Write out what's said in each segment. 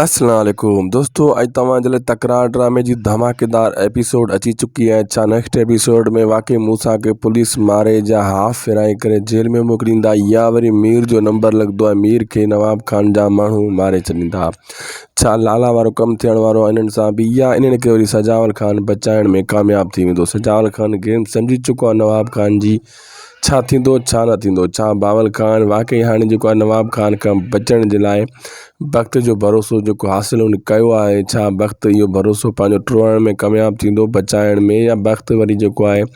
اسلام عليڪم دوستو اڄ توهان جي لاء تڪرار ڊرامي جي ڌماڪيدار ايپيسوڊ اچي چڪي آهي ڇا نيڪسٽ ايپيسوڊ ۾ واقعي موسيٰ کي پوليس ماري جا هاف فرائي ڪري جيل ۾ موڪليندا يا وري مير جو نمبر لڳندو ۽ مير کي نواب خان جا ماڻهو ماري ڇڏيندا ڇا لالا وارو ڪم ٿيڻ وارو آهي انهن سان به يا انهن کي وري سجاول خان بچائڻ ۾ ڪامياب ٿي ويندو سجاول خان گيم سمجهي چڪو آهي نواب خان جي ڇا ٿيندو ڇا نه ٿيندو ڇا بابل خان واقعي هاڻي جيڪو آهي نواب خان کان بچڻ جي لاء بخت جو ڀروسو جيڪو حاصل هن ڪيو آهي ڇا بخت اهو ڀروسو پنهنجو ٽوڙڻ ۾ ڪامياب ٿيندو بچائڻ ۾ يا بخت وري جيڪو آهي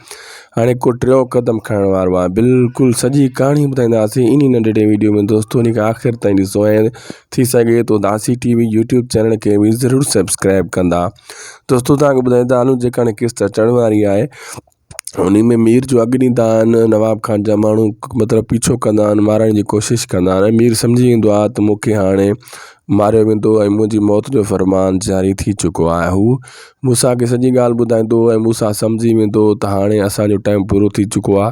هاڻي ڪو ٽيون قدم کڻڻ وارو آهي بلڪل سڄي ڪهاڻي ٻڌائينداسين انهي ننڍڙي ويڊيو ۾ دوستو ان کي آخر تائين ڏسو ۽ ٿي سگهي ٿو داسي ٽي وي يوٽيوب چينل کي به ضرور سبسڪرائب ڪندا دوستو تهان کي ٻڌائيندا هلون جيڪا هاڻي قسط اچڻ واري آهي انهي ۾ مير جو اڳ ڏيندا آهن نواب خان جا ماڻهو مطلب پيڇو ڪندا آهن مارڻ جي ڪوشش ڪندا آهن ۽ مير سمجهي ويندو آهي ته مون کي هاڻي ماريو ويندو ۽ منهنجي موت جو فرمان جاري ٿي چڪو آهي هو موسيٰ کي سڄي ڳالهه ٻڌائيندو ۽ موسيٰ سمجهي ويندو ته هاڻي اسانجو ٽائيم پورو ٿي چڪو آهي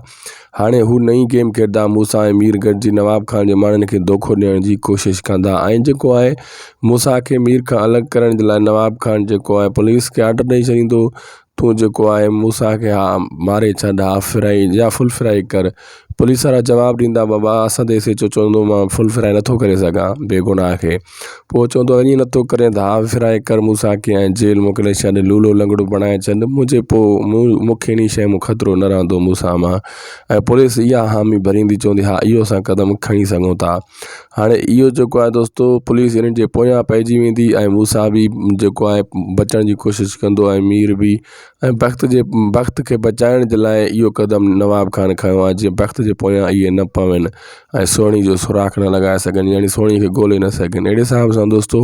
هاڻي هو نئين گيم کيڏندا موسيٰ ۽ مير گڏجي نواب خان جي ماڻهن کي دوکو ڏيڻ جي ڪوشش ڪندا ۽ جيڪو آهي موسيٰ کي مير کان الڳ ڪرڻ جي لاء نواب خان جيڪو آهي پوليس کي آرڊر ڏئي ڇڏيندو تون جيڪو آهي موسيٰ کي ها ماري ڇڏ هاف فرائي يا فل فرائي ڪر. پوليس وارا جواب ڏيندا بابا اسان تي ايس ايڇ او چوندو مان فل فرائي نٿو ڪري سگهان بيگناهه کي. پوء چوندو ائين نٿو ڪرين ته هاف فرائي ڪر موسيٰ کي ۽ جيل موڪلي ڇڏ لولو لنگڙو بڻائي ڇڏ منهنجي پوء مون کي انهي شيء مان خطرو نه رهندو موسيٰ مان ۽ پوليس اها حامي ڀريندي چوندي ها اهو اسان قدم کڻي سگهون ٿا. هاڻي اهو جيڪو آهي دوستو پوليس انهن جي پويان پئجي ويندي ۽ موسيٰ به جيڪو آهي بچڻ جي ڪوشش ڪندو ۽ مير به ۽ بخت جي بخت کي بچائڻ جي لاء اهو قدم نواب خان کنيو آهي جيئن بخت جي پويان اهي نه پون ۽ سهڻي جو سوراخ نه لڳائي سگهن يعني سهڻي کي ڳولي نه سگهن اهڙي حساب سان دوستو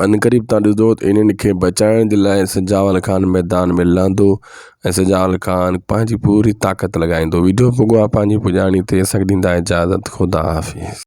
عنقريب تان ڏسندو ته انهن کي بچائڻ جي لاء سجاول خان ميدان ۾ لهندو ۽ سجاول خان پنهنجي پوري طاقت لڳائيندو ويڊيو پڳو آ پنهنجي پڄاڻي تي اسان کي ڏيندا اجازت خدا حافظ.